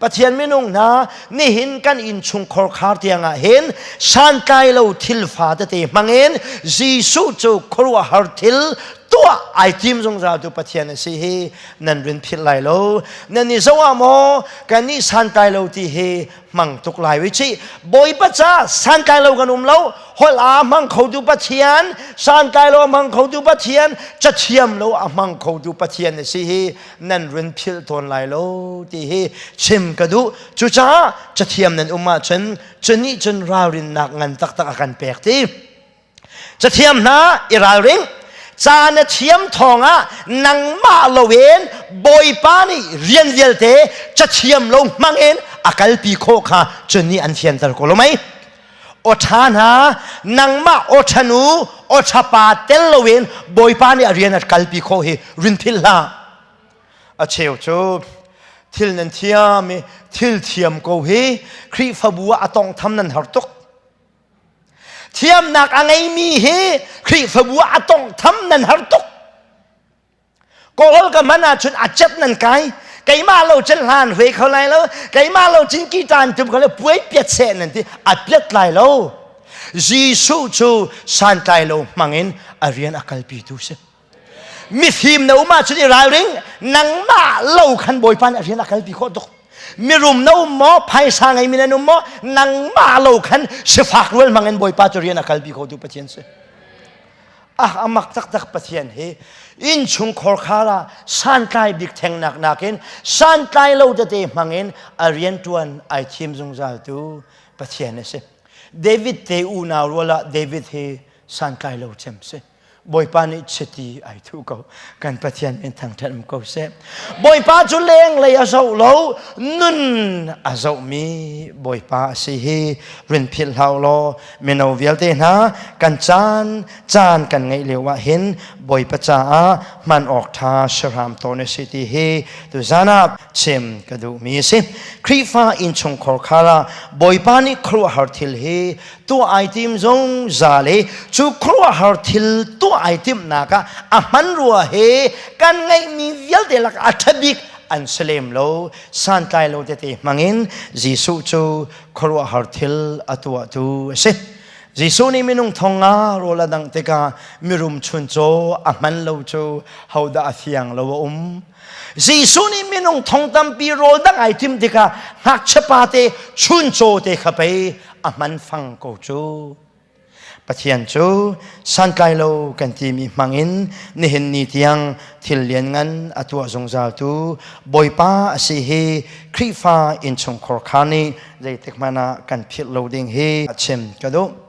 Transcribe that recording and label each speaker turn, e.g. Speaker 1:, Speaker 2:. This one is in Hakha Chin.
Speaker 1: Pathian minung hna, nihin kan innchung khorkhar tiangah hin santlai lo thil fa tete hmangin Jesuh cu khuaruahhar thil tuah ai tim zungzal tu Pathian a si hi nan rin philh lai lo. Nan i zoh ah maw kan nih santlai lo ti hi hmang tuk lai wi chi. Bawipa ca santlai lo kan um lo. Holh a hmang khotu Pathian, santlai lo a hmang khotu Pathian, cathiam lo a hmang khotu Pathian a si hi nan run philh tawn lai lo ti hi chim ka duh. Cucaah cathiam nan um ahcun cu nih cun ralrinnak ngan taktak a kan pek ti. Cathiam hna i ralring. Ca na thiam thawngah nangmah loin Bawipa nih rian vialte cathiam lo hmangin a kalpi khawh kha cu nih an fianter ko lo mei? Aw ṭha hna, nangmah aw ṭha nu, aw ṭha pa tel loin Bawipa nih a rian a kalpi khawh hi rin philh hlah. A cheu cu thil nan thiam i thil thiam ko hi Khrihfabu ah a tawngtham nan har tuk. Thiamnak a ngeimi hi Khrihfabu ah a tawngtham nan har tuk. Kawl ka hman ahcun a cep nan kai. Keimah lo cun hlan hui kho lai lo. Keimah lo cun kitan tum kho le puai piat seh nan ti. A piat lai lo. Jesuh cu santlai lo hmangin a rian a kalpitu si. Mifim na um ahcun i ralring nangmah lo khan Bawipa nih a rian a kalpi khawh tuk. Mirum na um maw, phaisa ngeimi nan um maw, nangmah lo khan sifak rual hmangin Bawipa cu rian a kalpi khotu Pathian si. Ah, amak taktak Pathian hi innchungkhar khar ah santlai bik thengnak nakin santlai lo tete hmangin a rianṭuan ai thim zungzal tu Pathian a si. David te unau rual ah David hi santlai lo cem si. Bawipa nih chiti ai thuh ko. Kan Pathian min thangṭhat um ko seh. Bawipa cu lenglei a zoh lo, nun a zohmi Bawipa a si hi rin philh hlah law mino vialte hna kan caan caan kan ngeih lio ah hin Bawipa caah hman awk ṭha si hram tawn a si ti hi tuzan ah chim ka duhmi a si. Khrihfa innchungkhar khar ah Bawipa nih khuaruahhar thil hi tuah ai tim zungzal i cu khuaruahhar thil tuah ai timhnak ah a hmanrua he kan ngeihmi vialte lak a ṭha bik an si lem lo santlai lo tete hmangin Jesuh cu khuaruahhar thil a tuahtu a si. Jesuh nih minung thong nga rawl a dangh tikah mirum chuncaw a hman lo cu hodah a fiang lo a um. Jesuh nih minung thong tampi rawl dangh ai timh tikah ngakchia pa te chuncaw te kha pei a hman fang ko cu. Pathian cu santlai lo kan timi hmangin nihin ni tiang thil lianngan a tuah zungzaltu Bawipa a si hi Khrihfa innchungkhar kha nih zeitik hmanh ah kan philh lo ding hi a chim ka duh.